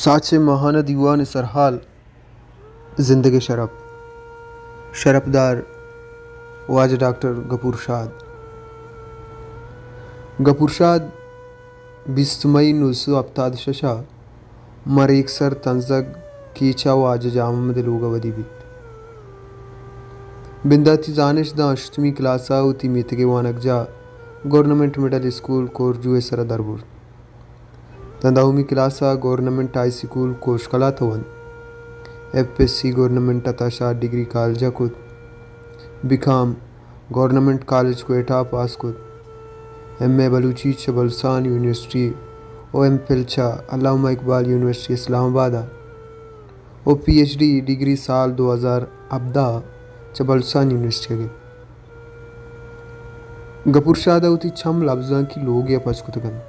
ساچ ءِ ماہانہ دیوان ءِ سرحال، زندگ ءِ شرپ، شرپدار واجہ ڈاکٹر گپور شاد۔ گپور شاد بیست مئی نو سد ءُ ہپتاد ءُ شش ءَ مریکسر تنزگ کیچ ءَ واجہ جان محمد ءِ لوگ ءَ ودی بیت۔ بنداتی زانشت داں ہشتمی کلاس ءَ وتی میتگ ءِ وانگجاہ گورنمنٹ مڈل اسکول کورجو ءِ سرا دربرت۔ داں دہمی کلاس ءَ گورنمنٹ ہائی سکول کوشکلات ءَ ونت۔ ایف ایس سی گورنمنٹ عطا شاد ڈگری کالج ءَ کت۔ بی کام گورنمنٹ کالج کوئٹہ ءَ پاس کت۔ ایم اے بلوچی چہ بلوچستان یونیورسٹی ءُ ایم فل چہ علامہ اقبال یونیورسٹی اسلام آباد ءَ ءُ پی ایچ ڈی ڈگری سال دو ہزار ہبدہ ءَ چہ بلوچستان یونیورسٹی ءَ گپت۔ گپور شاد ءَ وتی چم لبزانکی لوگے ءَ پچ کتگ انت۔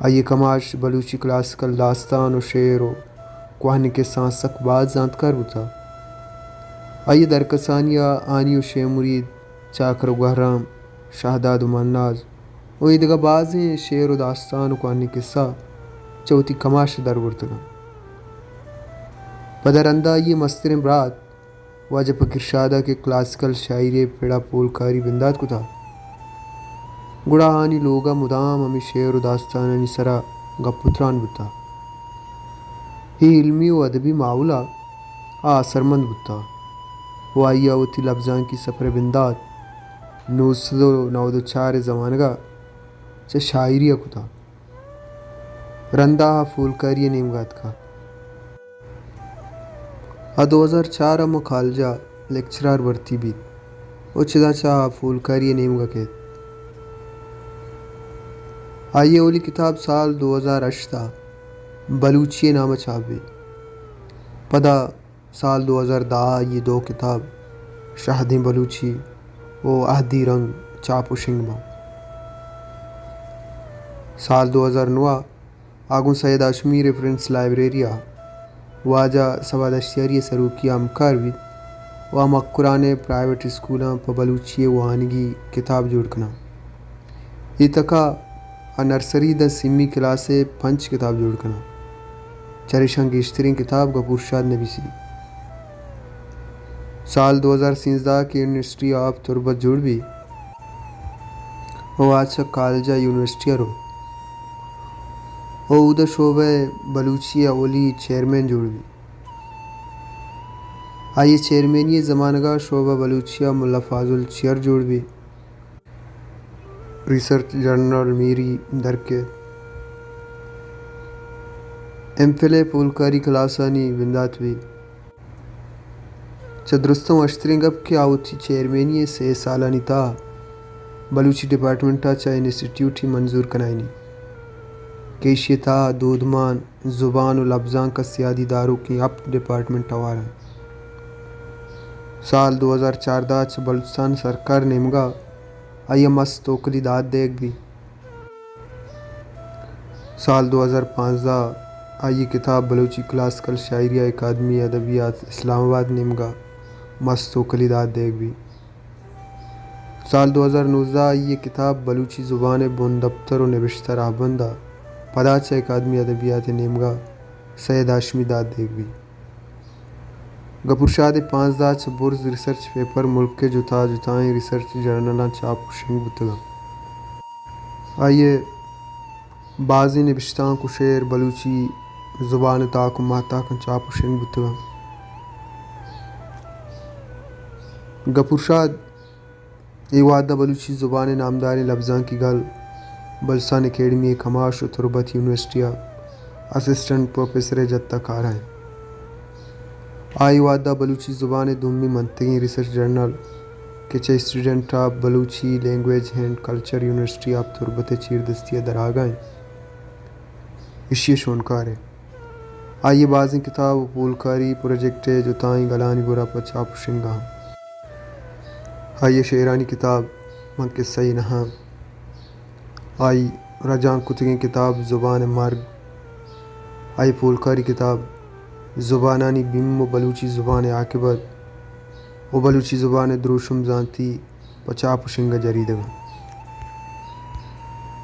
آئی ءِ کماش بلوچی کلاسیکل داستان ءُ شعر ءُ کوہنیں کسہاں سک باز زانتکار بوتگ۔ آئی ءِ درکسانی ءَ ہانی ءُ شے مرید، چاکر ءُ گوہرام، شہداد ءُ مہناز ءُ ایدگہ بازیں شعر ءُ داستان ءُ کوہنیں کسہ چہ وتی کماش ءَ دربرتگ انت۔ پدا رندا آئی ءِ مستریں برات واجہ فقیر شاد ءَ کہ کلاسیکل شاعری ءِ پڑ ءَ پولکاری بندات کتگ، گڑا آہانی لوگ ءَ مدام ہمے شعر ءُ داستانانی سرا گپ ءُ تران بوتگ۔ اے علمی ءُ ادبی ماحول ءَ آ اثرمند بوتگ ءُ آئی ءَ وتی لبزانکی سفر ءِ بندات نو سد ءُ نود ءُ چار ءِ زمانگ ءَ چہ شاعری ءَ کتگ۔ رندا آ فولکاری ءِ نیمگ ءَ اتکگ۔ آ دو ہزار چار ءَ ماں کالج ءَ لیکچرار بھرتی بیت ءُ چدا چہ آ فولکاری ءِ نیمگ ءَ کیت۔ آئی ءِ اولی کتاب سال دو ہزار ہشت ءَ بلوچی ءِ نام ءَ چاپ بیت۔ پدا سال دو ہزار دہ ءَ آئی ءِ دو کتاب شہدیں بلوچی ءُ اہدی رنگ چاپ ءُ شنگ بنت۔ سال دو ہزار نو ءَ آ گوں سید ہاشمی ریفرنس لائبریری ءَ واجہ صبا دشتیاری ءِ سروکی ءَ ہمکار بیت ءُ آ مکران ءِ پرائیویٹ اسکولاں پہ بلوچی ءِ وانگی کتاب جوڑ کناں۔ اے تک ءَ آ نرسری داں سیمی کلاس ءِ پنچ کتاب جوڑ کناں۔ چریشاں گیشتریں کتاب گپور شاد نبیسی۔ سال دو ہزار سینزدہ ءَ کہ یونیورسٹی آف تربت جوڑ بی ءُ آ چہ کالج ءَ یونیورسٹی ءَ رو ءُ اودا شعبہ بلوچی ءِ اولی چیئرمین جوڑ بی۔ آئی ءِ چیئرمینی ءِ زمانگ ءَ شعبہ بلوچی ءَ ملا فاضل چیئر جوڑ بی۔ ریسرچ جرنل میری درکیت۔ ایم فل ءِ پولکاری کلاسانی بندات بیت۔ چہ درستاں وشتریں گپ کہ آ وتی چیئرمینی ءِ سے سالانی تہا بلوچی ڈیپارٹمنٹ ءَ چہ انسٹیٹیوٹے منظور کنائینی کہ ایشی ءِ تہا دودمان، زبان ءُ لبزانک ءَ سیادی داروکیں ہپت ڈیپارٹمنٹ ہوار انت۔ سال دو ہزار چاردہ ءَ چہ بلوچستان سرکار ءِ نیمگ ءَ آئی ءَ مست توکلی داد دیگ بیت۔ سال دو ہزار پانزدہ ءَ آئی ءِ کتاب بلوچی کلاسیکل شاعری ءَ اکادمی ادبیات اسلام آباد ءِ نیمگ ءَ مست توکلی داد دیگ بیت۔ سال دو ہزار نوزدہ ءَ آئی ءِ کتاب بلوچی زبان ءِ بندپتر ءُ نبشتہ راہبند ءَ پدا چہ اکادمی ادبیات ءِ نیمگ ءَ سید ہاشمی داد دیگ بیت۔ گپور شاد ءِ پانزدہ ءَ چہ برز ریسرچ پیپر ملک ءِ جتا جتائیں ریسرچ جرنلاں چاپ ءُ شنگ بوتگ انت۔ آئی ءِ بازیں نبشتانک ءُ شعر بلوچی زبان ءِ تاک ءُ ماہتاکاں چاپ ءُ شنگ بوتگ انت۔ گپور شاد اے وہد ءَ بلوچی زبان ءِ نامداریں لبزانکی گل، بلوچستان اکیڈمی ءِ کماش ءُ تربت یونیورسٹی ءَ اسسٹنٹ پروفیسر ءِ جھت ءَ کار ءَ انت۔ آ اے وہد ءَ بلوچی زبان ءِ دومی منتگیں ریسرچ جرنل کہ چہ student of Balochi language and culture university of تربت ءِ چیردستی ءَ درآہگ ءَ انت، ایشی ءِ شونکار انت۔ آئی ءِ بازیں کتاب ءُ پولکاری پروجیکٹ ءِ جتائیں گلانی گورا پہ چاپ ءُ شنگ ءَ انت۔ آئی ءِ شعرانی کتاب من کسہ ءَ نہ آں، آئی ءِ رجانک کتگیں کتاب زبان ءِ مرگ، آئی ءِ پولکاری کتاب زبانانی بیم ءُ بلوچی زبان ءِ عاقبت ءُ بلوچی زبان ءِ دروشم زانتی پہ چاپ ءُ شنگ ءَ جریدگ انت۔